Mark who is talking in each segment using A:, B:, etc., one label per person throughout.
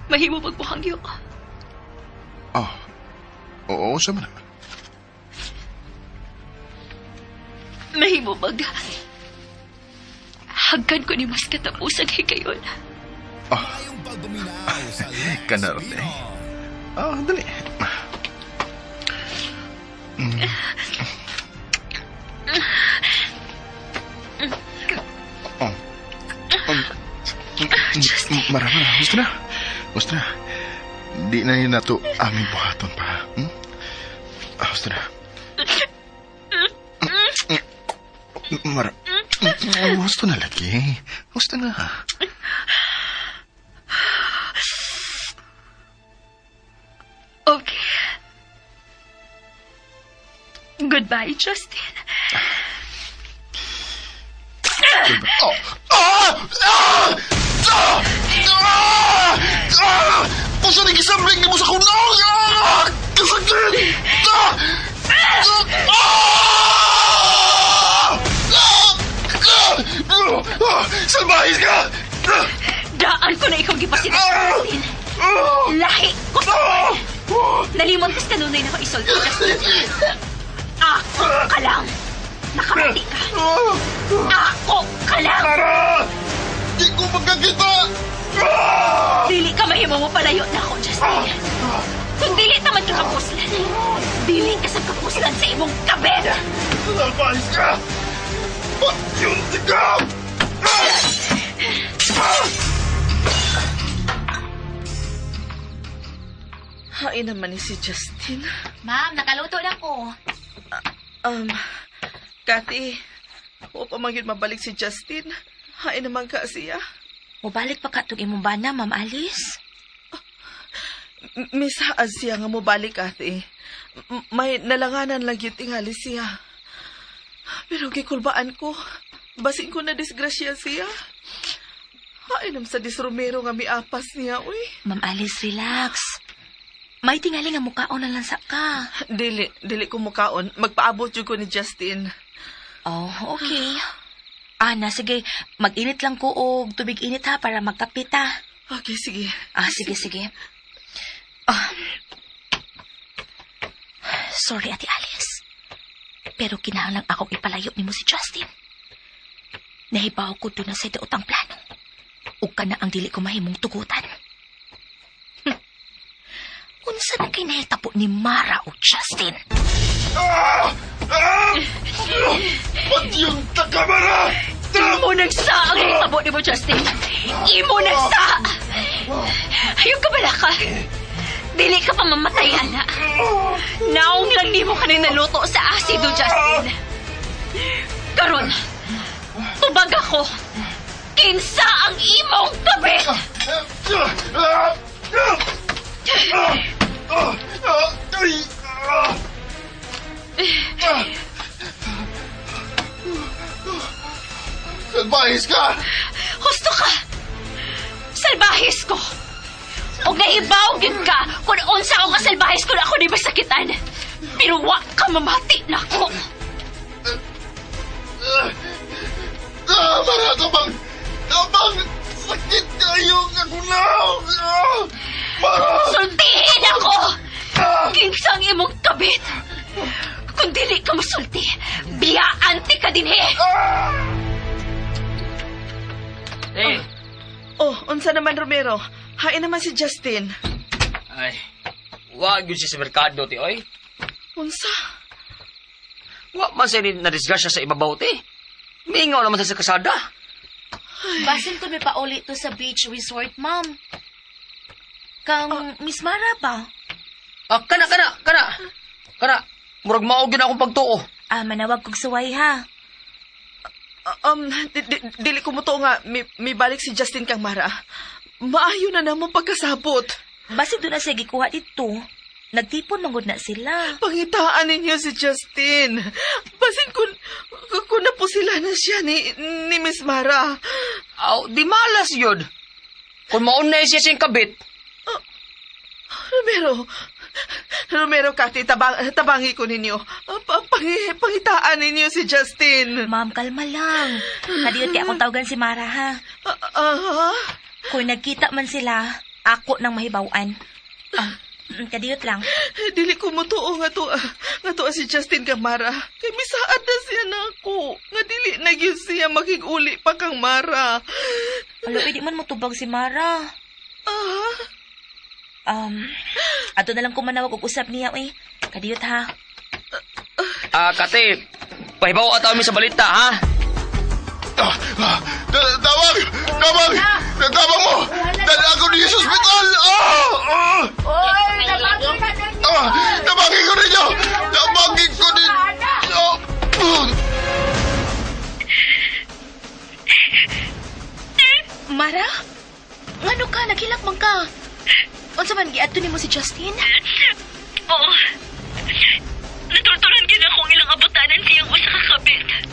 A: Mahimo pagpuhangyo.
B: Oh. Oo, sa man.
A: Mahimo bag. Hagkan ko ni mas katapusan higayon.
B: Oh. Kanarot eh. Oh, dali. Oh.
A: Justin.
B: Mara, mara. Gusto na. Gusto na. Di na yun nato aming buhaton pa. Ah, gusto na. Mara. Gusto na lagi. Gusto na.
A: Okay. Goodbye, Justin.
B: Oh! Ah! Ah! Ah! Ah! Ah! Puso ni gisambling ni mo sa kunong! Ah! Kasakit! Ah! Ah! Ah! Ah! Ah! Salbahis ka! Ah!
A: Daan ko na ikaw gipasin, Justin.
B: Ah!
A: Lahi ko sa
B: Ah!
A: Nalimot kas kanunay na ko isulti, Justin. Ako ka lang. Nakamati ka. Ako ka lang.
B: Tara! Di ko magkakita! Ah!
A: Dili ka mahimo mo palayo na ako, Justin. Kung dili taman ka kapuslan, dili ka sa kapuslan sa imong kabet.
B: Salbahis ka! Patyon ka!
C: Hain naman ni si Justin.
D: Ma'am, nakaluto na ko.
C: Kathy, o pa man yun mabalik si Justin. Hain naman ka siya.
D: Mubalik pa ka tug imong bana, Ma'am Alice.
C: Misaad siya nga mobalik, Kathy. May nalanganan lang yun tingali siya. Pero gikulbaan ko. Basin ko na disgrasya siya. Hain naman sa Dis Romero nga miapas niya, uy.
D: Ma'am Alice, relax. May tingali nga mukaon na lang sa ka.
C: Dili, dili ko mukaon. Magpaabot yun ko ni Justin.
D: Oh, okay. Ana, sige. Mag-init lang ko og tubig init ha para magkapit ha.
C: Okay, sige.
D: Ah, sige, sige. Ah. Sorry, Ate Alice. Pero kinahanglan akong ipalayo nimo si Justin. Nahibaw ko doon na sa daotang plano. Ug kana ang dili ko mahimong tugutan. Unsa na kay nahitabo ni Mara o Justin?
B: Ah! Ah! Patyon ta ka, Mara!
A: Imo nagsa ang nahitabo nimo, Justin. Imo nagsa. Ayaw ka bala ka. Dili ka pa mamatay, ana. Naong lang nimo ka nang naluto sa asido, Justin. Karon, tubag ako. Kinsa ang imong kabit?
B: Salbahis ka!
A: Husto ka! Salbahis ko! Og nahibaw gyud ka kung unsa ako kasalbahis kung ako di masakitan. Pero wa ka mamati nako.
B: Ah, Mara, tabang! Tabang! Sakit kayo nga kunaw! Ah, Mara!
A: Sultihin ako! Kinsang imong kabit! Kung dili ka musulti, biyaan ti ka dinhi!
E: Eh,
C: Oh, unsa naman, Romero? Hain naman si Justin.
E: Ay, wag yun siya sa merkado, ti, oy.
C: Unsa?
E: Wa man siya ni na-disgrasya sa ibabaw, ti. Mingaw naman siya sa kasada.
D: Basin ko may pauli to sa beach resort, ma'am. Kang Miss Mara ba?
E: Ah, kana, kana, kana. Kana, murag mao gyud akong pagtuo.
D: Ah, manawag kog suway ha.
C: Dili ko mo to nga, mi balik si Justin kang Mara. Maayo na namang pagkasabot.
D: Basin doon na siya gikuha dito. Nagtipon manggod na sila.
C: Pangitaan ninyo si Justin. Basin kun na po sila na siya ni Miss Mara.
E: Aw, di malas yun. Kung maunay siya siyang kabit.
C: Romero, Romero, Kathy, tabangi ko ninyo. Pangitaan ninyo si Justin.
D: Ma'am, kalma lang. Kadiyot kay akong tawagan si Mara ha. Kung nagkita man sila, Ako nang mahibaw-an. Ah, kadiyot lang.
C: Dili ko motuo nga to, nga to si Justin kang Mara. Kay misaad na siya na ako. Nga dili na gyud siya makig-uli pa kang Mara.
D: Alo, pwede man motubag si Mara.
C: Ah,
D: Ato na lang ko manawag og usap niya, uy. Kadiyot ha.
E: Ah, Kate, pahibaw ata kami sa balita, ha?
B: Tawag! Tawag! Tawag mo! Dala ako niyo sa ospital! Ah! Ah! Ah! Tabangin ko ninyo! Tabangin ko ninyo! Ah!
D: Mara? Ngano ka? Naghilak man ka. Unsa man giadto nimo si Justin?
A: Oo. Naturturan gid ako ang ilang abutanan siyang usa ka kabit.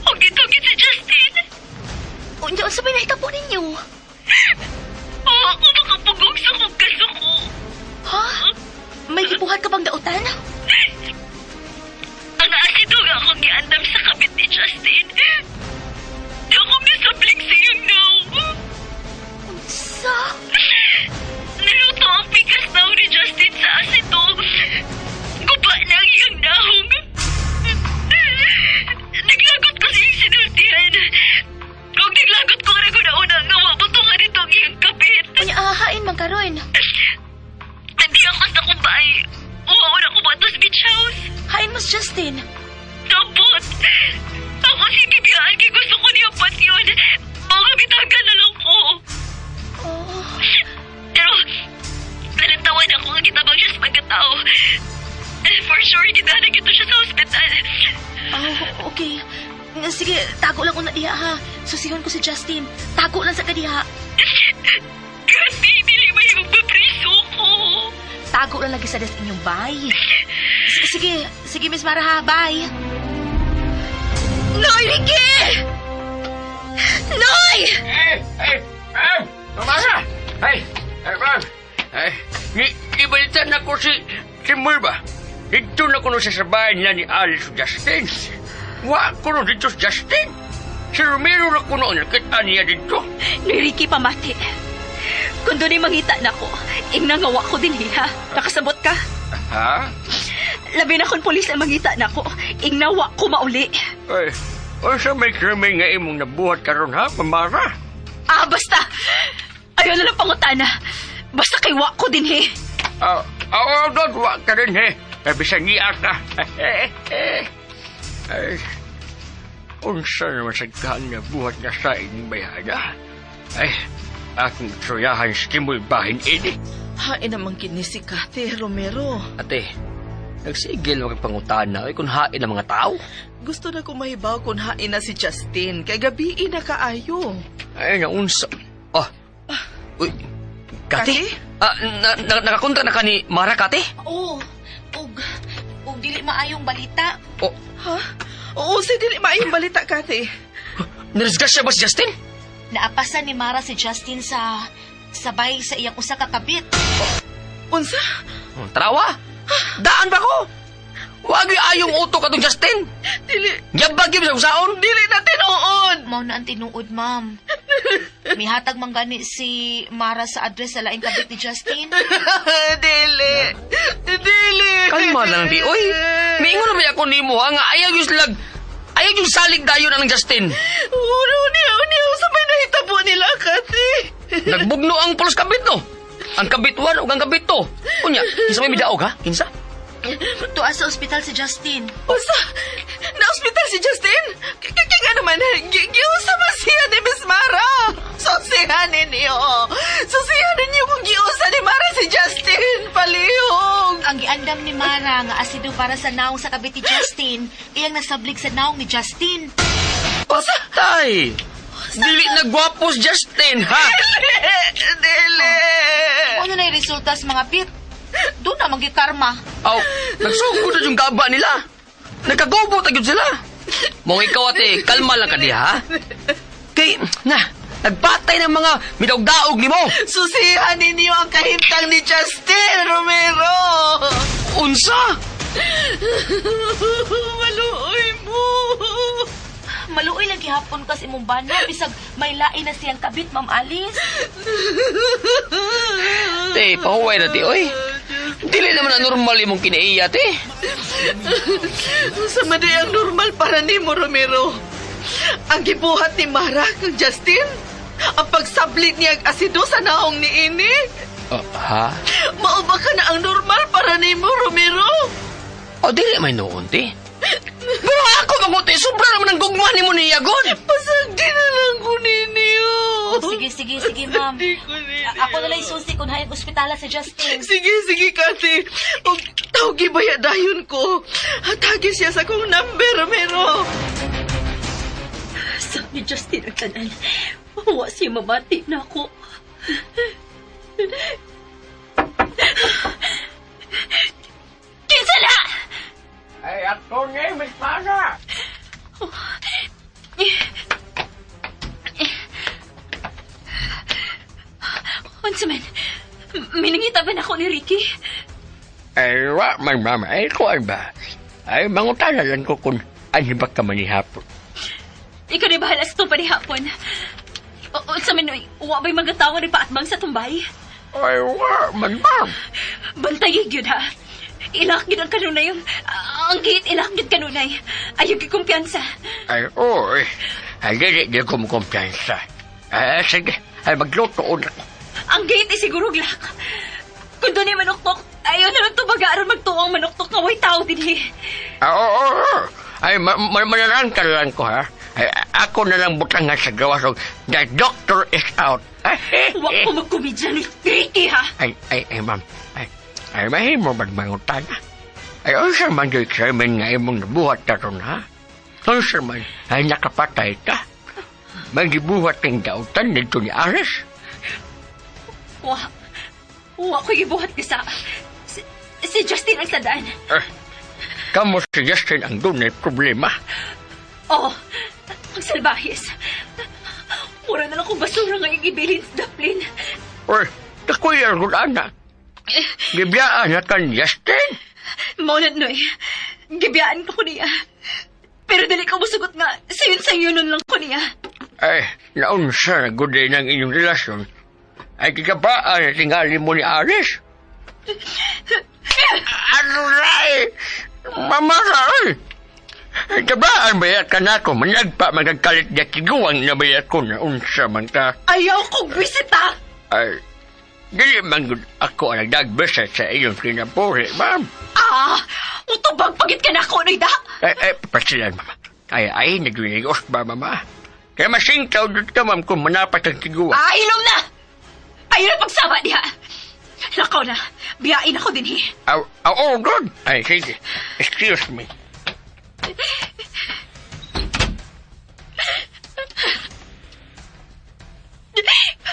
A: Og gitugid si Justin.
D: Unsa unsa may nahitabo ninyo?
A: Oo, ako makapugong sa kong kasuko.
D: Ha? May gibuhat ka bang dautan?
A: Ang asido nga akong giandam sa kabit ni Justin. Di ako misablik sa iyong naong.
D: Unsa?
A: Niluto ang pikas naong ni Justin sa asido. Guba na ang iyang naong. Naglagot ko sa iyang sinultihan. Kung naglagot ko rin ko na una nga wabuto ka nito ang iyang kabit.
D: Unya ahain man karon.
A: Hindi ako sa kumbay. Uwaw na ko ba sa beach house?
D: Hain mo si Justin.
A: Tapos, ako si Bibiyaan kay gusto ko niya patyon. Mga bitagan na lang ko.
D: Oh.
A: Pero, nalantawan ako nga gitabang siya sa pagkatao. For sure, gidalag ito siya sa ospital.
D: Oh, okay. Sige, tago lang una diha ha. Susihon ko si Justin. Tago lang sa kadiha.
A: Kasi, dili ba yung magpapriso ko?
D: Tago lang lagi sa desk inyong bay. Sige, sige Miss Mara ha. Bye.
A: Noy, Ricky! Noy!
E: Eh, eh, eh, Mara! Ay, eh, ma'am. Ay, ni, na ko si Murba. Dito na ko no siya sa bahay nila ni Alice ug Justin. Wa ko no dito si Justin. Si Romero na ko no nakita niya dito.
A: Noy, Ricky, pamati. Kung doon mangita na ko, ingnangawa ko din ha. Nakasabot ka?
E: Ha?
A: Labi na kung pulis ang mangita na ko, ingnawa ko mauli.
E: Ay, unsa may krimen nga imong nabuhat karon ha, Mamara?
A: Ah, basta. Ayaw na lang pangutana. Basta kay wa ko din he.
E: Ah, ah, oh, wa ka rin he. Ay, bisan niya ka. Ay, unsa naman sa gaan nga buhat nga sa inyong bayada? Ay, akong tsuyahan sa timoy bahin ini.
C: Hain naman kini si Kathy Romero.
E: Ate, nagsigil mo kay pangutana ay kung hain ang mga tao.
C: Gusto na ko mahibaw kung hain na si Justin. Kay gabi na kaayo.
E: Ay, naunsa. Oh, uy, Kate?
C: Kate?
E: Ah, nakakontra na ka ni Mara, Kate?
D: Oh, ug dili maayong balita.
E: Oh,
C: Ha? Oo, si dili maayong balita, Kathy.
E: nirisgasya ba si Justin?
D: Naapasan ni Mara si Justin sa sabay sa iyang usa ka kabit.
C: Unsa?
E: Tarawa! Daan ba ko? Wag yung ayong utok atong Justin.
C: Dili,
E: Yabag yun sa usaon.
C: dili na tinuod.
D: Mao na ang tinuod, ma'am. Mihatag man gani si Mara sa address sa laing kabit ni Justin.
C: Dili. Dili.
E: Kalma lang di. Uy, miingon na ba ako nimo ha nga ayaw yung slag. Ayaw yung salig dayon ang Justin.
C: Uni, uni, uni, sa may nahitabo nila, Kathy.
E: Nagbugno ang pulos kabit no. Ang kabit 1 ug ang kabit 2. Unya, kinsa may midaog ha? Kinsa?
D: Tuwa sa ospital si Justin.
C: Usa, na-ospital si Justin? Kaya nga naman, giusa ba siya ni Miss Mara? Susihan ninyo. Susihan ninyo kung giusa ni Mara si Justin. Palihog.
D: Ang giandam ni Mara nga asido para sa naong sa kabit ni Justin, iyang nasablik sa naong ni Justin.
E: Patay! Dili na gwapo si Justin, ha?
C: Dili.
D: Ano na yung resulta sa mga pit? Doon na magikarma.
E: Aw, nagsugod na yung gaba nila. Nagkagubo ta gyud sila. Mong ikaw ate, kalma lang ka diha, ha? Kay, na, nagpatay ng mga midaog-daog nimo.
C: Susihan ninyo ang kahimtang ni Justin Romero.
E: Unsa?
C: Maluoy mo.
D: Maluoy lang gihapon. gihapon ka sa imong bana bisag may lain na siyang kabit, Ma'am Alice.
F: Te, pahuway na, te, oy. Dili naman na normal imong kinaiya, te.
C: Sa man ang normal para nimo, Romero. Ang gibuhat ni Mara kang Justin, ang pagsablit niya ang asido sa naong ni ini.
F: Oh, ha?
C: Mao ba ka na ang normal para nimo, Romero?
F: O, dili may noon, te. Pero ako, maguti, sobra naman ang gugma nimo ni Yagon.
C: Pasagdi na lang ko ninyo.
D: Oh, sige, sige, sige, ma'am.
C: Hindi ko ninyo.
D: Ako na lang susi kung hayag ospitala si Justin.
C: Sige, sige, Kathy. Og tawgi baya dayon ko. Hatagi siya sa kong number, Romero.
A: Sa ni Justin ang tanan. Wa siya mamati na ako. Kinsa na!
E: Ay, ato ni, Miss Mara.
A: Unsa man? Minangita ba na ako ni Ricky?
E: Ay, wa man, mama. Ay, kuan ba? Ay, mangutana lang ko kung ano ba ka manihapon.
A: Ikaw na bahala sa itong panihapon. Unsa man, uy, wa ba'y mga tawo ni paatbang sa tumbay?
E: Ay, wa man, ma'am.
A: Bantay gyud ha. Ilak gyud ang kanunay yung... Ang gate, ilak gyud kanunay. Ayaw gyud kumpiyansa.
E: Ay, oy. Ay, dili, di ko makumpiyansa. Ay, sige. Ay, magluto na ko.
A: Ang gate is siguro glak. Kung doon ay manuktok, ayaw na lang tubaga aron magtuo ang manuktok nga way tao dinhi.
E: Ah, oo, oo, oo. Ay, manarangka lang ko, ha? Ay, ako na lang butang nga sa gawas. og The doctor is out. Ay,
A: Wa ko magkomedya ni Ricky ha.
E: Ay, ay, ay, ma'am. Ay, ay, mahimo ba't mangutana? Ay, unsa man yung krimen nga imong nabuhat karon, ha? Unsa man, ay nakapatay ka. Magibuhat ng dautan nito ni Ares.
A: Wa. Wa ko gibuhat kisa. Si Justin ang sadaan.
E: Eh, kamo si Justin ang dunay problema.
A: Oh, ang salbahis. Mura na lang kong basura nga igibilin sa Dublin.
E: Uy, takoy ang ana. Gibiyaan na kan Justin.
A: Mao na, Noy. Gibiyaan ko niya. Pero dali ko musugot nga, sayon-sayon nun lang ko niya.
E: Ay, naunsa na guday ng inyong relasyon. Ay, kikabaan na tingali mo ni Ares. Ano na eh? Mamara eh. Ay, kabaan bayat ka na ako? Managpa magagalit na kiguang na bayat ko na unsa man ka.
A: Ayaw kong bisita!
E: Ay, dili man gud ako ang nagdagbesa sa iyong kinabuhi, ma'am.
A: Ah! Utubag pagit ka na ako, Noy da!
E: Ay, ay, pasilan, mama. Ay, ay, nagligos ba, mama? Kaya masingkaw dito ka, ma'am, kung manapat ang kiguang.
A: Ah, ilong na! Ayaw na pagsama diha! Lakaw na, biyain ako din eh.
E: Aw, aw, oh, good. Ay, sige. Excuse me.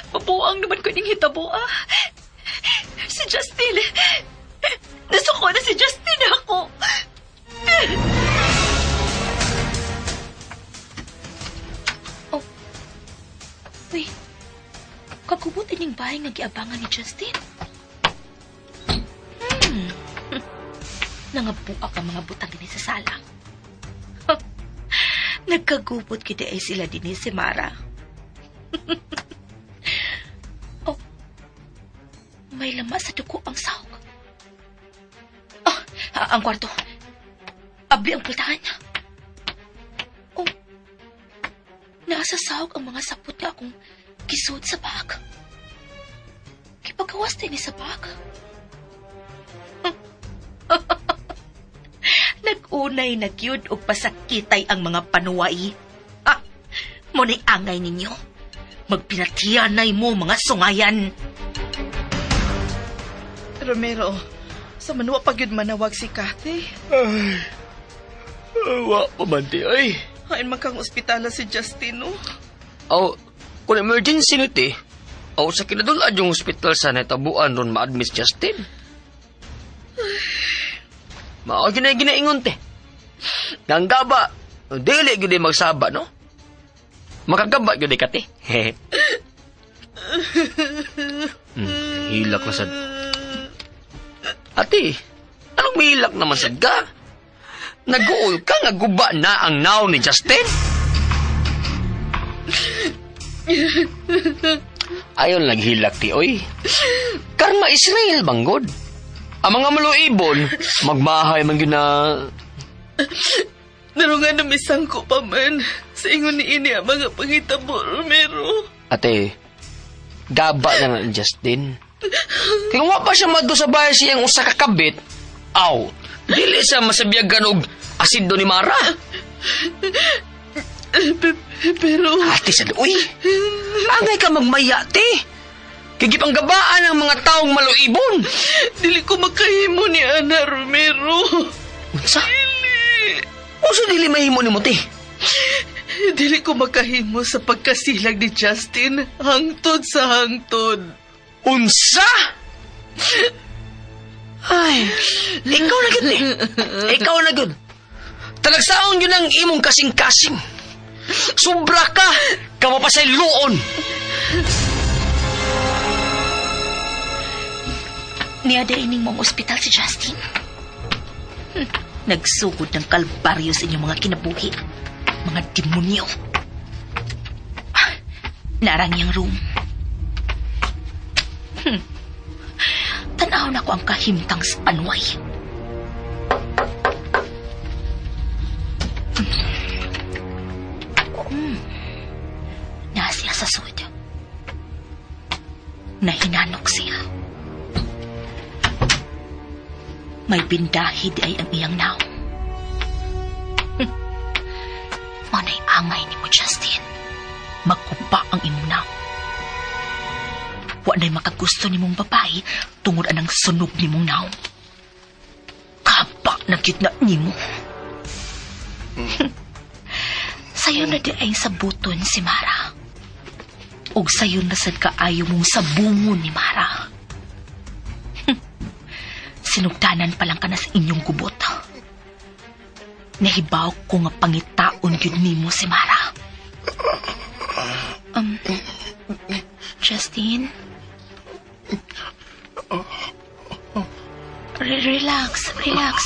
A: Mabuang naman ko ning hitabo, ah. Si Justin. Nasuko na si Justin ako.
D: Oh. Uy, kagubot ining bahay nga giabangan ni Justin. Nangabuak ang mga butang dinhi sa sala. Nagkagubot gid ay sila dinhi si Mara. Oh, may lama sa dugo ang sahog. Oh, ang kwarto. Abli ang pultahan. Oh, nasa sahog ang mga sapot nga akong gisuot sa bag. Kipagawas din ni sa bag. Nag-unay na gyud og pasakitay ang mga panuway. Ah, mo na'y angay ninyo. Magpinatianay mo mga sungayan.
C: Romero, sa manwa pag yun manawag si Kathy.
F: Ay, wa pa man, te, ay.
C: Hain man kang ospitala si Justin, no?
F: Aw, kung emergency ni, te, aw, sa kinadulad yung hospital sa natabuan ron ma-admit Justin. Mao ginay ginaingon, te. Nanggaba, dili gyud magsaba, no? Makagaba gyud ka, te. Hilak na sad. Ate, anong mihilak naman sad ka? Nag-uol ka nga guba na ang naon ni Justin? Ayon naghilak ti, oy. Karma Israel, banggod. Ang mga maluibon, magmahay man gyud na.
C: Narungan na misang ko pa man. Sa ingon ni ini ang mga pangitabo, Romero.
F: Ate, gaba na na ni Justin. Kaya wa pa siya madto sa bahay siyang usa ka kabit, aw, dili siya masabiyagan og asido ni Mara.
C: Pero.
F: Ate sa uy, angay ka magmaya, te. Kay gipanggabaan ang mga taong maluibon.
C: Dili ko makahimo ni Ana, Romero.
F: Unsa?
C: Dili.
F: Unsa dili mahimo nimo, te?
C: Dili ko makahimo sa pagkasilag ni Justin. Hangtod sa hangtod.
F: Unsa? Ay, ikaw na gud eh. Ikaw na gud. Talagsaon yun ang imong kasing-kasing. Sobra ka, kamo pa sa luon.
D: Niya ining mong ospital si Justin. Nagsugod ng kalbaryo sa inyong mga kinabuhi. Mga demonyo. Ah, narang iyang room. Tanaw na ko ang kahimtang sa panway. Nasiya sa sud. Nahinanok siya. May bindahi di ay ang iyang naong. Manay angay ni mo, Justin. Magkupa ang imong naong. Wa na'y makagusto ni mong babae tungod anang sunog ni mong naong. Kaba na gyud na nimo. Sayo na di ay sabuton si Mara. Og sayo na sad kaayo mong sabungon ni Mara. Sinugdanan pa lang ka na sa inyong gubot. Nahibaw ko nga pangitaon gyud nimo si Mara. Justin? Relax, relax.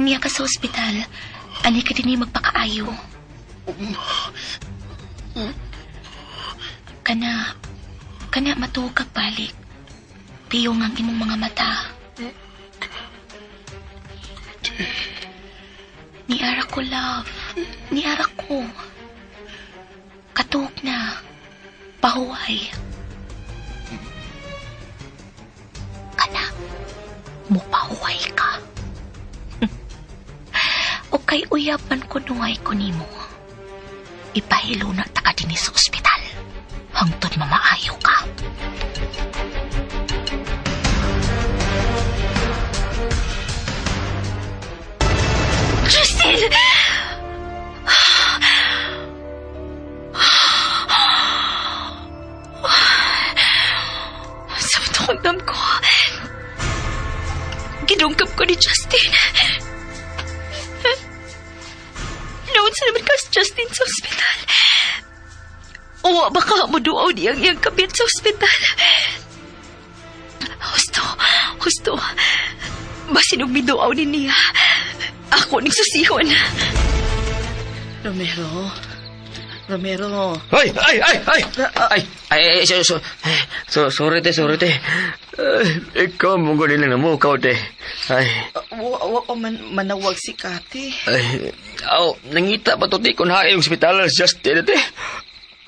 D: Niya ka sa ospital. Ani ka din magpakaayo. Kana matuog ka balik. Piyong ang imong mga mata. Niara ko, love. Niara ko. Katuog na. Pahuway. Kana, mupahuway ka. O kay uyab man kunuhay ko nimo. Ipahilo na ta ka dinhi sa ospital. Hangtod mamaayo ka. Justin! Sa dam ko. Gidungkap ko ni Justin. Noon sa naman ka si Justin sa ospital. O baka muduaw niyang iyang kapit sa ospital. Husto, husto. Basin og miduaw ni niya. Ako ning susihon.
C: Romero. Romero.
F: Ay, ay, ay, ay! Ay, ay, ay, so, sorry, te, sorry, te. Ay, ikaw mo gani lang namukaw, te. Ay,
C: Wa pa man manawag si Kati.
F: ay, aw, nangita pa to, te, kung hain ospital, Justin, te.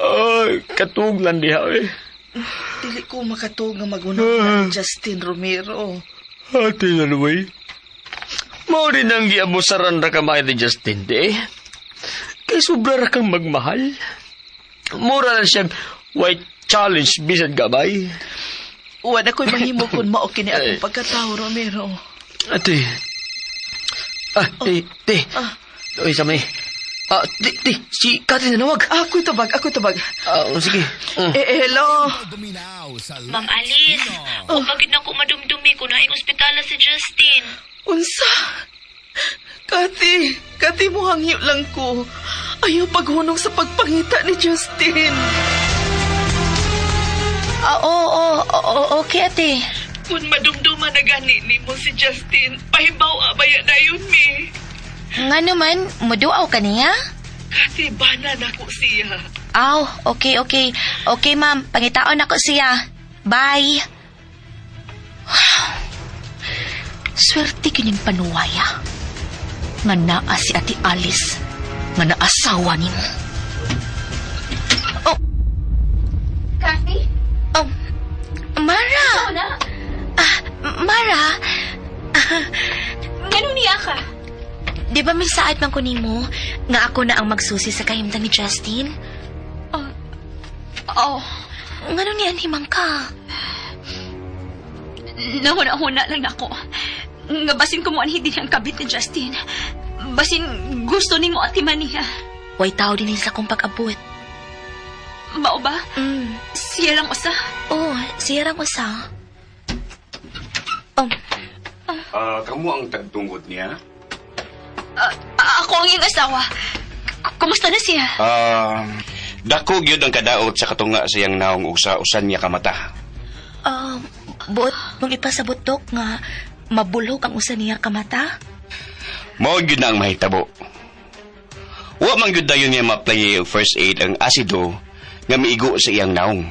F: Ay, katuglan diha, eh.
C: Dili ko makatuog nga magunang na ni Justin, Romero.
F: Ate na luway. Mao rin ang giabusaran ra kamay ni Justin, te. Kay sobra ra kang magmahal. Mura na siyang white challenge bisan gamay.
C: Wa na ko'y mahimo kung mao kini akong pagkatao, Romero.
F: Ate. Ah, te, te.
C: Ah.
F: Uy, sa may. Ah, te, te, si Kati nanawag.
C: Ako'y tabag, ako'y tabag.
F: Ah, oh, sige.
C: Eh, hello.
D: Ma'am Alice, oh. Bakit na ko madumdumi kung naing ospitala si Justin?
C: Unsa? Kati, Kati mo hangyo lang ko. Ayaw paghunong sa pagpangita ni Justin.
D: Ah, oo, oo, okay ate.
C: Kung madumduma na gani nimo si Justin, pahibaw abaya na yun mi.
D: Nga naman, muduaw ka niya?
C: Kati, bana na ko siya.
D: Aw, okay, okay. Okay, ma'am. Pangitaon ako siya. Bye. Swerte kining panuwaya. Nga naa si Ate Alice. Nga naasawa nimo. Oh.
A: Kathy?
D: Oh, Mara.
A: Ano na?
D: Ah, Mara.
A: Ganun niya ka?
D: Di ba may saad man ko nimo nga ako na ang magsusi sa kahimtang ni Justin?
A: Oo.
D: Ngano niyan himang ka?
A: Nahuna-huna lang nako. Nga basin ko mo anhi din ang kabit ni Justin. Basin gusto nimo atiman niya.
D: Way tao din sa akong pag-abot.
A: Mao ba?
D: Mm.
A: Siya lang usa.
D: Oh, siya lang usa. Oh,
G: Kamu ang tagtungod niya?
A: Ako ang iyang asawa. Kumusta na siya?
G: Dako gyud ang kadaot sa katunga sa iyang naong ug sa usan niya kamata.
D: Buot mong ipasabot, Dok, nga mabulhog ang usa niya kamata?
G: Mao gyud na ang mahitabo. Wa man gyud dayon niya ma-apply og first aid ang asido nga miigo sa iyang naong.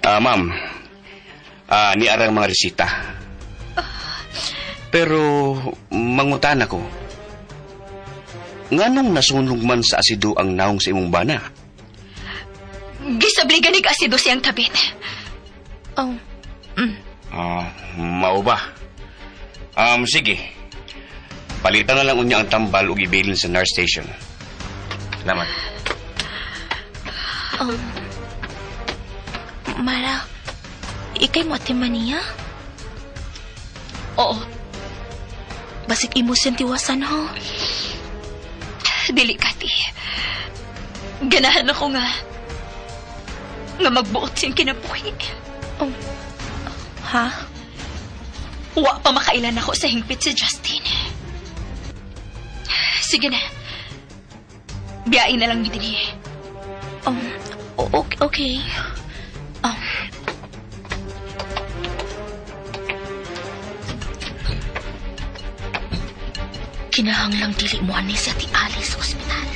G: Ma'am, niarang mga resita. Pero mangutan ako. Nganong nasunog man sa asido ang naong sa imong bana?
A: Gisabligan ni asido siyang kabit.
D: Oh.
G: Mao ba? Sige. Palitan na lang unya ang tambal ug ibilin sa nurse station. Salamat.
D: Mara, ikay mo ati maniya?
A: Oo.
D: Basig imo siyang tiwasan, ho?
A: Dili, Kati. Ganahan ako nga magbuot siyang kinabuhi.
D: Oh. Ha?
A: Wa pa makailan ako sa hingpit si Justin. Sige na. Biyain na lang mi dinhi.
D: Okay. Okay. Kinahanglang dili mo ani si Ate Alice sa ospital.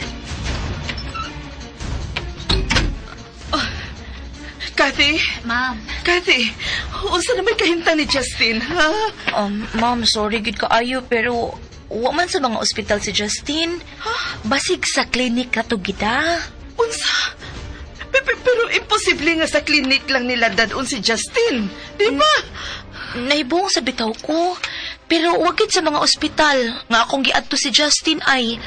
C: Oh, Kathy?
D: Ma'am.
C: Kathy, unsa na may kahimtang ni Justin, ha?
D: Ma'am, sorry gid kaayo pero wa man sa mga ospital si Justin.
C: Huh?
D: Basig sa klinik ka to gita.
C: Unsa? Pero imposible nga sa klinik lang nila dadon si Justin, di ba?
D: Nahibong sa bitaw ko. Pero wag gid sa mga ospital nga akong giadto si Justin ay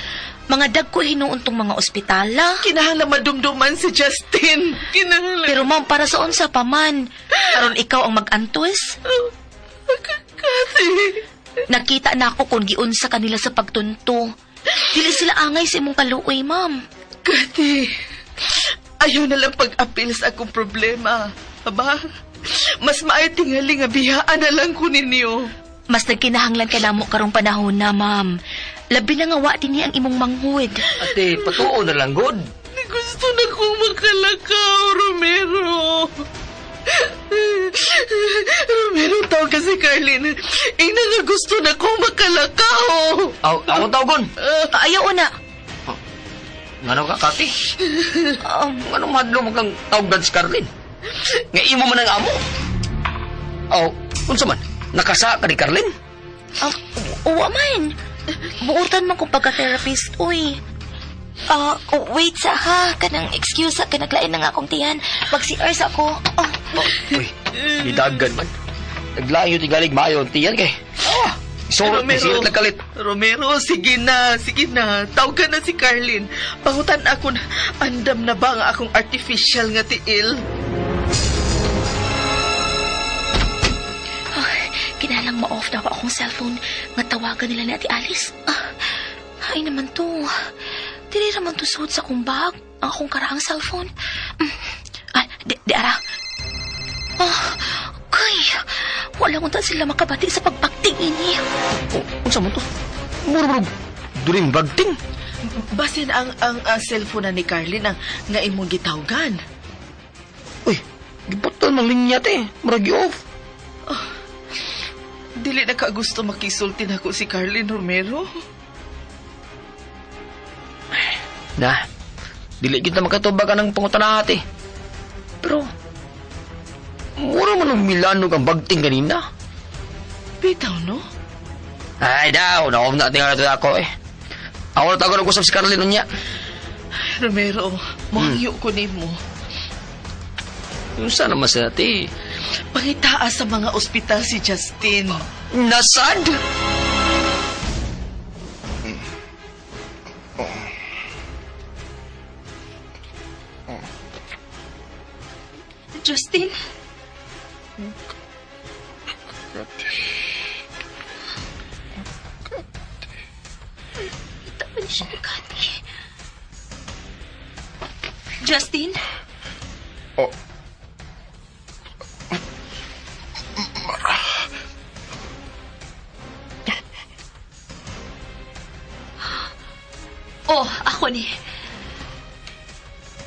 D: mga dagko hinuon tong mga ospital.
C: Kinahanglan madumduman si Justin. Kinahanglan.
D: Pero ma'am, para sa unsa pa man? Aron ikaw ang mag-antos?
C: Kathy.
D: Nakita na ako kung giunsa kanila sa pagtunto. Dili sila angay sa imong kaluoy, ma'am.
C: Kathy, ayaw na lang pag-apil sa akong problema. Aba, mas maay tingali nga biyaan na lang ko ninyo.
D: Mas nagkinahanglan ka namo karong panahon na, ma'am. Labi na nga wa din ang imong manghud.
F: Ate, patuo na lang, god.
C: Gusto na kong makalakaw, Romero. Romero, tawag kasi Carlin. Ina nga gusto na kong makalakaw.
F: Aw, ako tawgon.
D: Ayaw na.
F: Ngano ka, Kati? Ngano madlo mo kang tawgan si Carlin? Nga imo man ang amo. Aw, unsa man? Nakasa ka ni Carlin?
D: Uwa man. Buutan man kong pagka-therapist, uy. Wait sa ha. Kanang excuse sa kanaglain na nga akong tiyan. Pag-CR sa ako. Oh.
F: Uy, nidagan man. Naglain yung tigalig maayo ang tiyan kay. Isurot, isirit lang kalit.
C: Romero, sige na, sige na. Tawagan na si Carlin. Pangutan ako na, andam na ba ang akong artificial nga tiil?
D: Kinalang ma-off na ako akong cellphone. Nga tawagan nila ni Ate Alice. Ay naman to. Dili raman to suod sa akong bag. Ang akong karaang cellphone. Di ara. Kay. Wala mo ta sila makabati sa pagpakting ini.
F: Unsa man to? Murmurog. During bagting.
C: Basin ang cellphone na ni Carlin ang nga imong gitawgan.
F: Uy, gibutan mang linya te. Murag gi-off.
C: Dili na ka gusto makisulti na ko si Carlin, Romero.
F: Na, Dili kita makatubag ang pangutana ate. Pero, mura man ang Milano kang bagting kanina.
C: Bitaw, no?
F: Ay daw, nakom na tingala ito ako eh. Ako na tago nag-usap si Carlin niya.
C: Romero, mohangyo ko nimo.
F: Yung sana naman sa ate.
C: Pangitaa sa mga ospital si Justin.
F: Nasad?
A: Justin? Ito pa siya ni Cathy. Justin?
B: Oh.
A: Oh, ako ni.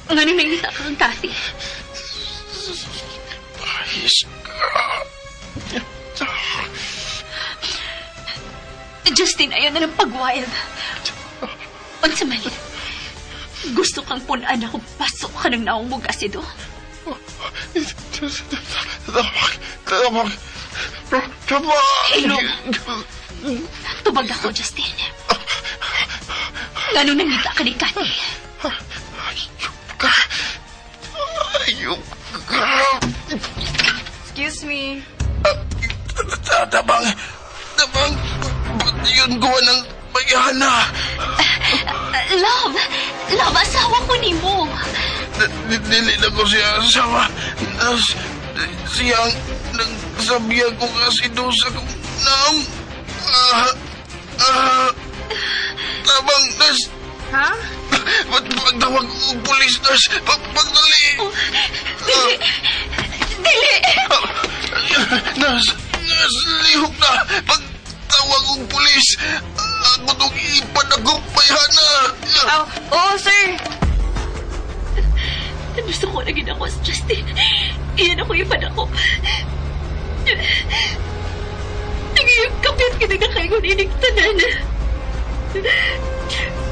A: Ngano nangita ka kang Cathy?
B: Ayos ka.
A: Justin, ayaw na ng pag-wild. Unsa man, gusto kang punan ako pasok ka ng naong mong asido.
B: Tabak! Tabak! Tabak!
A: Hilom. Tubag ako, Justin. Ngano nangita ka ni Cathy?
B: Ayok ka! Ayok ka!
C: Excuse me.
B: Tabang! Tabang! Ba't yun gawa ng bayana?
A: Love! Love, asawa ko ni mo.
B: Dili na ko siya asawa. Siyang nagsabihan ko kasi doon sa kong naong. Tabang, nurse.
C: Ha?
B: Ba't pagtawag og pulis, nurse? Pagdali.
A: Dili! Dili!
B: Nurse, nurse, lihok na. Pagtawag og pulis, ako itong ipadagok bayana.
C: Oh, oh, sir.
A: Gusto ko na gid ako si Justin. Iyan ako ipadako. Nangiyang kapit ka na nakaingon inig tanan.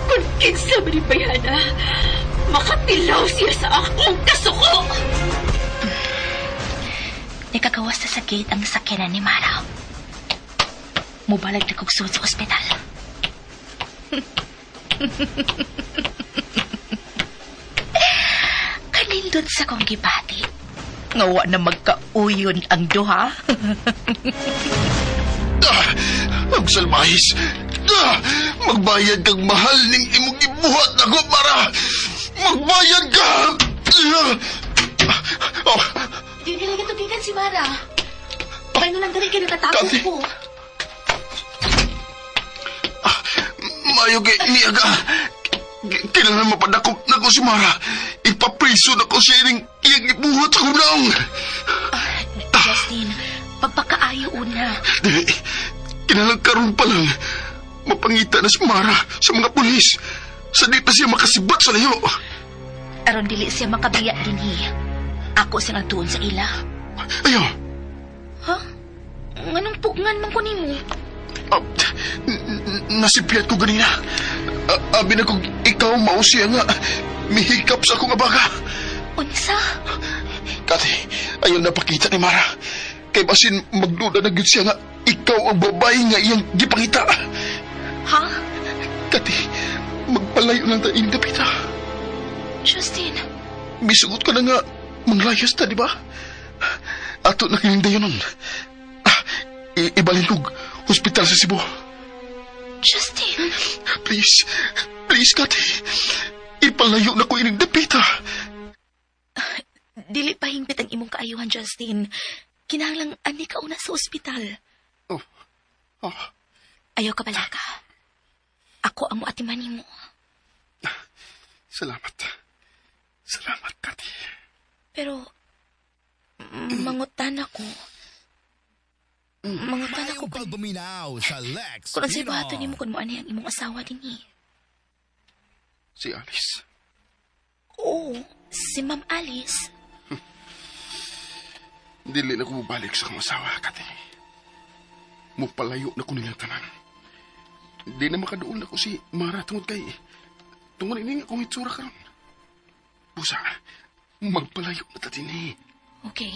A: Kung kinsa man ni Bayana, makatilaw siya sa akong kasuko.
D: Nakagawas na sa gate ang sakyanan ni Mara. Mubalag na kog suod sa ospital. Kanindot sa kong gibati.
C: Nga wa na magkauyon ang duha.
B: Ang salbahis. Magbayad kag mahal ning imong gibuhat nako para magbayad ka. Oh,
D: Di nila gitugikan si Mara. Paano lang dali kayo natatakot
B: Kati.
D: ko.
B: Mayo kay niya ka. Kailangan mapadakop na ko si Mara. Ipapriso na ko siya ning iyang gibuhat sa kunang.
D: Justin, pagpakaayo una.
B: Dili, kinahanglan karon pa lang mapangita na si Mara sa mga pulis. Sa di pa siya makasibat sa layo.
D: Aron dili siya makabiya dinhi. Ako siya nagtuon sa ila.
B: Ayaw.
D: Ha? Nganong pugngan man ko nimo?
B: Nasipyat ko ganina. Abi na kung ikaw mao siya nga mihikap sa akong abaga.
D: Unsa?
B: Kati, ayaw napakita ni Mara. Kay basin magduda na gyud siya nga ikaw ang babae nga iyang gipangita.
D: Ha?
B: Kati, magpalayo lang ta ining dapita.
D: Justin,
B: Misugot ka na nga manglayas ta, di ba? Ato na kining dayonon. Ibalhin kog hospital sa Cebu.
D: Justin.
B: Please, please, Kati. Ipalayo na ko ining dapita.
D: Dili pa hingpit ang imong kaayuhan, Justin. Kinahanglang ani ka una sa ospital.
B: Oh. Oh.
D: Ayaw ka balaka. Ako ang moatiman nimo.
B: Salamat. Salamat, Kati.
D: Pero, mangutan ako. Mangutan ako
H: Maayong pagpaminaw sa Lex
D: kung unsay
H: Pino.
D: buhaton nimo kung moani ang imong asawa dinhi.
B: Si Alice.
D: Oo, si Ma'am Alice.
B: Dili na ko mobalik sa akong asawa, Kati. Mupalayo na ko nilang tanan. Di na makaduol na ko si Mara tungod kay tungod ini nga akong itsura karon. Busa, magpalayo na ta din eh.
D: Okay.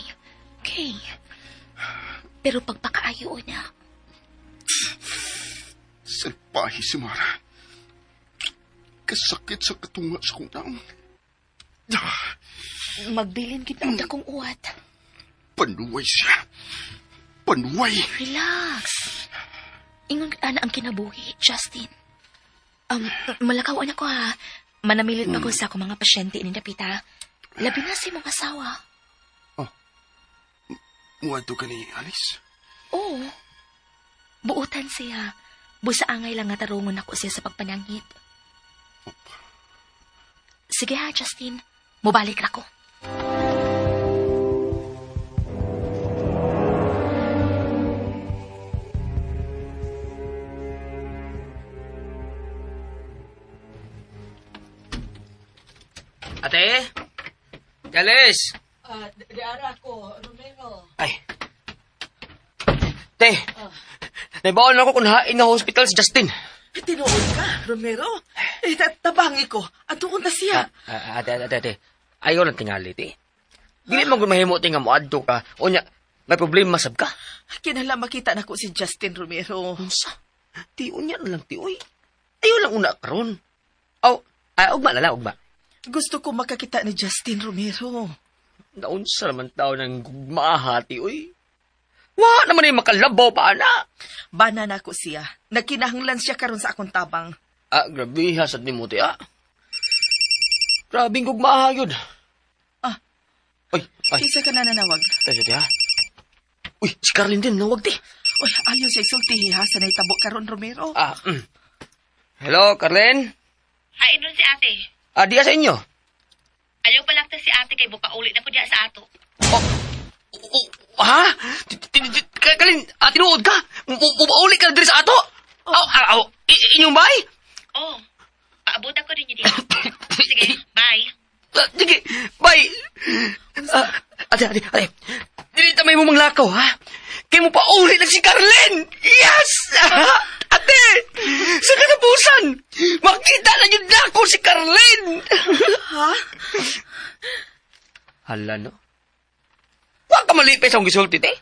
D: Okay. Pero pagpakaayo na.
B: Salpahe si Mara. Kasakit sa katunga sa kong naong. Ah,
D: Magbilin gid ang dakong uwat.
B: panuway siya. Panuway.
D: Relax. Ingon ana ang kinabuhi, Justin. Malakaw anak ko ha. Manamilit pa ko sa akong mga pasyente ni Dapita. Labi na si mong asawa.
B: Muadto ka ni Alice.
D: Oo. Buutan siya. Busa angay lang nga tarungon ako siya sa pagpanangit. Sige ha, Justin. Mubalik ra ko.
F: Ate? Alice!
C: Diara ko, Romero.
F: Ay. Te, naibaon ako kung hain na hospital si Justin.
C: Eh, tinuod ka, Romero. Eh, tabangi ko. Atuon na siya.
F: Ah, ate, ate, ate. Ayaw lang tingali, te. Dili man gud mahimo te nga moadto ka. Unya, may problema sab ka.
C: Kinahanglan makita na ko si Justin, Romero.
F: Unsa? Ti unya na lang ti oy. Ayaw lang una karon. Aw, ay ugma na lang ugma.
C: Gusto ko makakita ni Justin, Romero.
F: Naunsa naman tao ng gugmaha ti oy. Wa naman ay makalabaw pa ana.
C: Bana na ko siya. Nagkinahanglan siya karon sa akong tabang.
F: Ah, grabe ha sad nimo ti ah. Grabing gugmaha yun.
C: Ah.
F: Oy, ay,
C: Kinsa ka na nanawag?
F: ay, ti ha. Uy, si Carlin din, nawag ti.
C: Uy, ayaw siya isultihi ha sa nahitabo karon, Romero.
F: Ah, mm. Hello, Carlin?
D: Hain ron si ate.
F: Ah, di ka sa inyo.
D: Ayaw palakta si ate kay buka ulit na ko diya sa ato.
F: Oh, oh, ha? Kalin, ah, tinuod ka? Umauli ka na diri sa ato? Aw, aw, aw, inyong bay?
D: Oh, paabot ako rin yun dito. Sige, bye.
F: Ah, sige, bye. Ah, ate, ate, ate. Dili ta may mo manglakaw, ha? Kay mo pauli na si Carlin! Yes! Ate! Sa katapusan, makita na yun na ako si Carlin!
C: Ha?
F: Hala, no? Huwag ka malipay sa akong gisulti, te.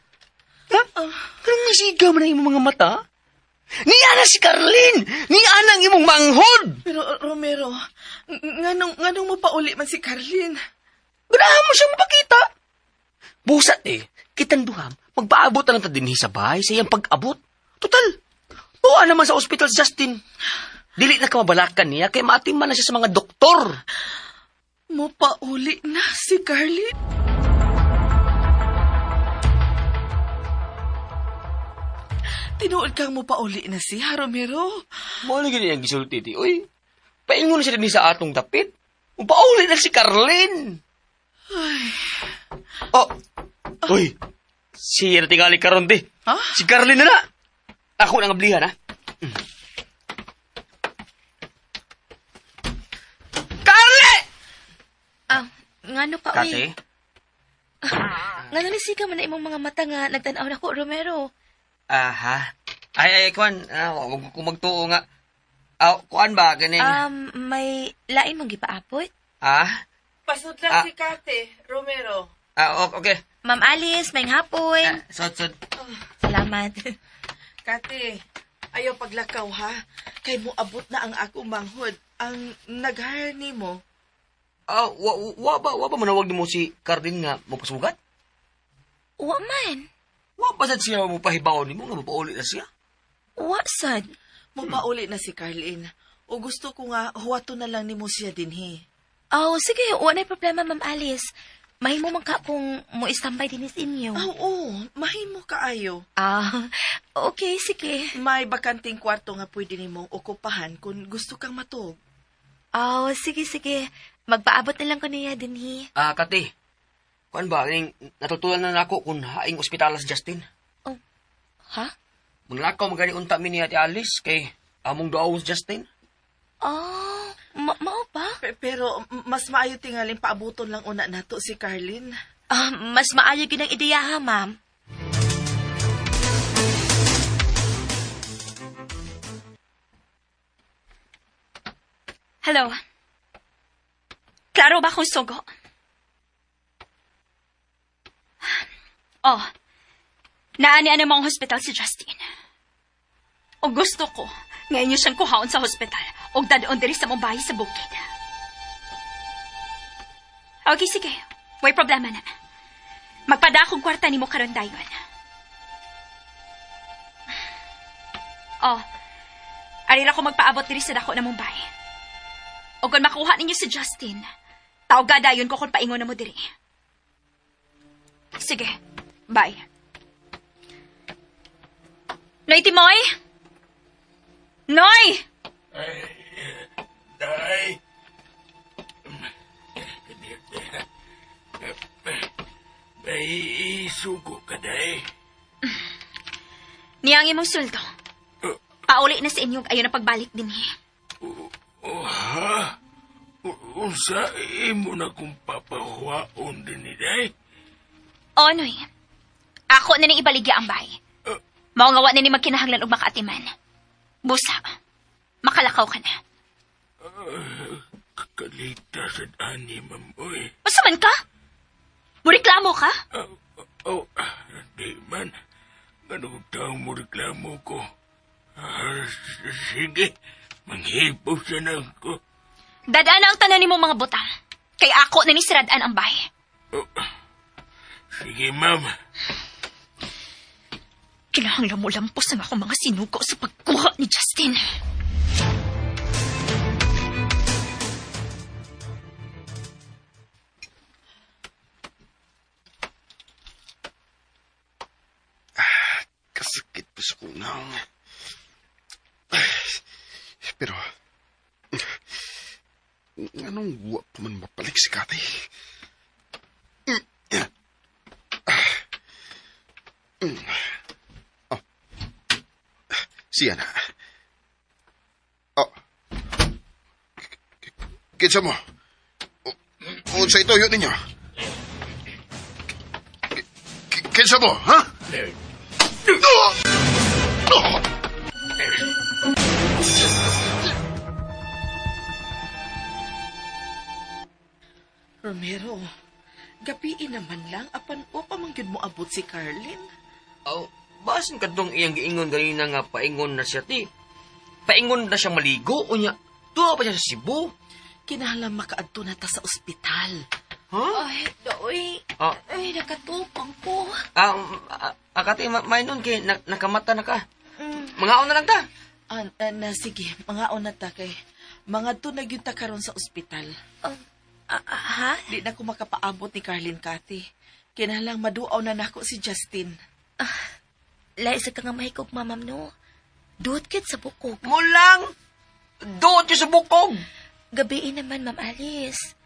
F: Ha? Anong misiga man ang imong mga mata? Niya na si Carlin! Niya na ang imong manghod!
C: Pero, Romero, nganong mo pauli man si Carlin?
F: Ganahan mo siyang mapakita. Busat eh, kitang duham, magpaabot na lang ta dinhi sa bahay sa iyang pag-abot. Total, tuwa naman sa ospital si Justin. Dili na ka mabalakan niya kay maatiman na siya sa mga doktor.
C: Mo pauli na si Carlin? Tinuod kang mo pauli na siya, Romero.
F: Mao na gini ang gisulti ti. Uy, paingon na siya dinhi sa atong dapit. Upauli na si Carlin. Oh, uy, siya na tingali karon ti.
C: Ha?
F: Si Carlin na na. Ako nang ablihan, ha? Carlin!
D: Ah, ngano ka, uy?
F: Kate?
D: Ngano ni siga man na imong mga mata nga nagtan-aw na ko, Romero.
F: Aha. Ay, ay, kuan. Ah, wag ko magtuo nga. Ah, kuan ba, ganing?
D: May lain mong gipaapot?
F: ah?
C: Pasod lang
F: Ah.
C: si Kate, Romero.
F: Ah, okay.
D: Ma'am Alice, may hapon.
F: Ah, sod, sod.
D: Salamat.
C: Kate, ayaw paglakaw ha. Kay mo abot na ang akong manghod. Ang nag-hire nimo.
F: Ah, wa ba manawag nimo si Carlin nga magpasugat?
D: Wa man.
F: Wa ba sad siya mo pahibaw nimo nga mapauli na siya?
D: Wa sad.
C: Mo pauli na si Carlin. O gusto ko nga huwato na lang nimo siya dinhi.
D: Oh, sige, wa na problema, Ma'am Alice. Mahimo man ka kung mo istambay din sa inyo.
C: Ah, oo, mahimo kaayo.
D: Ah, okay, sige.
C: May bakanting kwarto nga pwede nimong okupahan kung gusto kang matug.
D: Oh, sige, sige. Magpaabot na lang ko niya dinhi.
F: Ah, Kate. Kuan ba ning natutunan na nako kung haing ospital si Justin.
D: Oh, ha?
F: Manglakaw magani unta mi ni Ate Alice kay among duaw si Justin.
D: Oh, mao ba?
C: Pero mas maayo tingaling paabuton lang una nato si Carlin.
D: Ah, mas maayo gyud ang ideya ha, ma'am. Hello.
A: Klaro ba akong sugo? Oh, naani-ani mo ang hospital si Justin. O gusto ko, ngayon niyo siyang kuhaon sa hospital o dadon diri sa mong bahay sa bukid. Okay, sige. Way problema na. Magpada akong kwarta ni mo karon dayon. Oh, arira ko magpaabot diri sa dako na mong bahay. O kung makuha ninyo si Justin, tawga dayon ko kung paingon na mo diri. Sige, bye. Noy Timoy? Noy!
I: Ay, day. May isugo ka, day.
A: Niyang imong sweldo. Pauli na sa inyo ayon na pagbalik din eh.
I: Oh, ha? Unsa imo na kung papahuwaon din ni day?
A: Oh, Noy. Ako na ning ibaligya ang bahay. Mao nga wa na ni magkinahanglan og makaatiman. Busa. Makalakaw ka na.
I: Kalita sa ani, ma'am, oy.
A: Unsa man ka? Mureklamo ka?
I: Oh, di man. Anong taong mo reklamo ko? Sige, manghipos na ko.
A: Dadaan na ang tanan nimo mga butang. Kay ako na ni siradaan ang bahay.
I: Oh, sige, ma'am.
A: Kinahanglan mo lampos ang akong mga sinugo sa pagkuha ni Justin.
B: Kasakit pa sa kunang. Pero, anong wa pa man mapalik si Kathy? Oh. Siya na. Oh. Kinsa mo? Unsa ito yun ninyo? Kinsa mo, ha? Oh! Oh!
C: Romero, gabiin naman lang, apan o pamanggid mo abot si Carlin.
E: Oh, basin kadtong iyang giingon ganina nga paingon na siya ti. Paingon na siya maligo unya. Tuwa pa siya sa Cebu.
C: Kinahanglan makaadto na ta sa ospital.
E: Huh?
D: Ay, doy.
E: Ah.
D: Ay, nakatupang ko.
E: Kati, may nun kay nakamata na ka. Mangaon na lang ta.
C: Na, sige, mangaon na ta kay. Mangadto na gyud ta karon sa ospital.
D: Ha?
C: Di na ko makapaabot ni Carlin, Kathy. Kinahanglan maduaw na nako si Justin.
D: Lahi sa ka nga mahikog, mamam, no? Duot kit sa bukog.
E: Mulang! Duot yun sa bukog!
D: Gabiin naman, Ma'am Alice.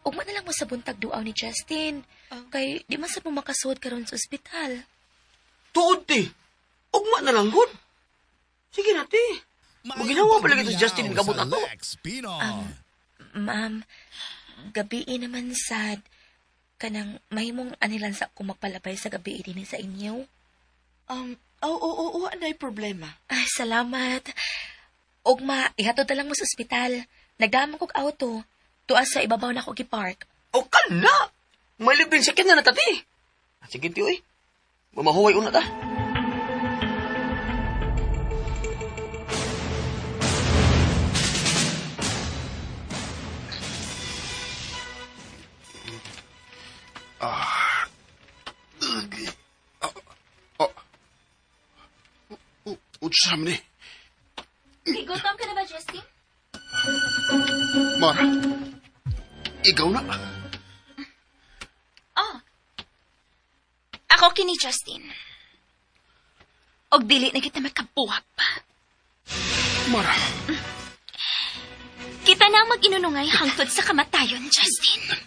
D: Ugma na lang mo sa buntag duaw ni Justin. Kay di man sa mo makasuod karon sa ospital.
E: Tuod, ti. Ugma na lang, good. Sige na, ti. Maginawa pa lagi si Justin gabot ato.
D: Ma'am, gabiin naman sad. Kanang mahimong anilan sa ako magpalabay sa gabi din sa inyo.
C: Oo, anay problema.
D: Ay, salamat. Ugma, ihatod na lang mo sa ospital. Nagdamang kog auto. Tuas sa ibabaw na ako gi-park.
E: O kana! May libreng sakyan na natati. Sige, ti, oy. Mamahuway una ta.
B: Unsa man ni?
A: Gigutom ka na ba, Justin?
B: Mara, ikaw na.
A: Oh. Ako kini Justin. Og dili na kita makabuhag pa.
B: Mara.
A: Kita na ang mag-inunungay hangtod sa kamatayon, Justin.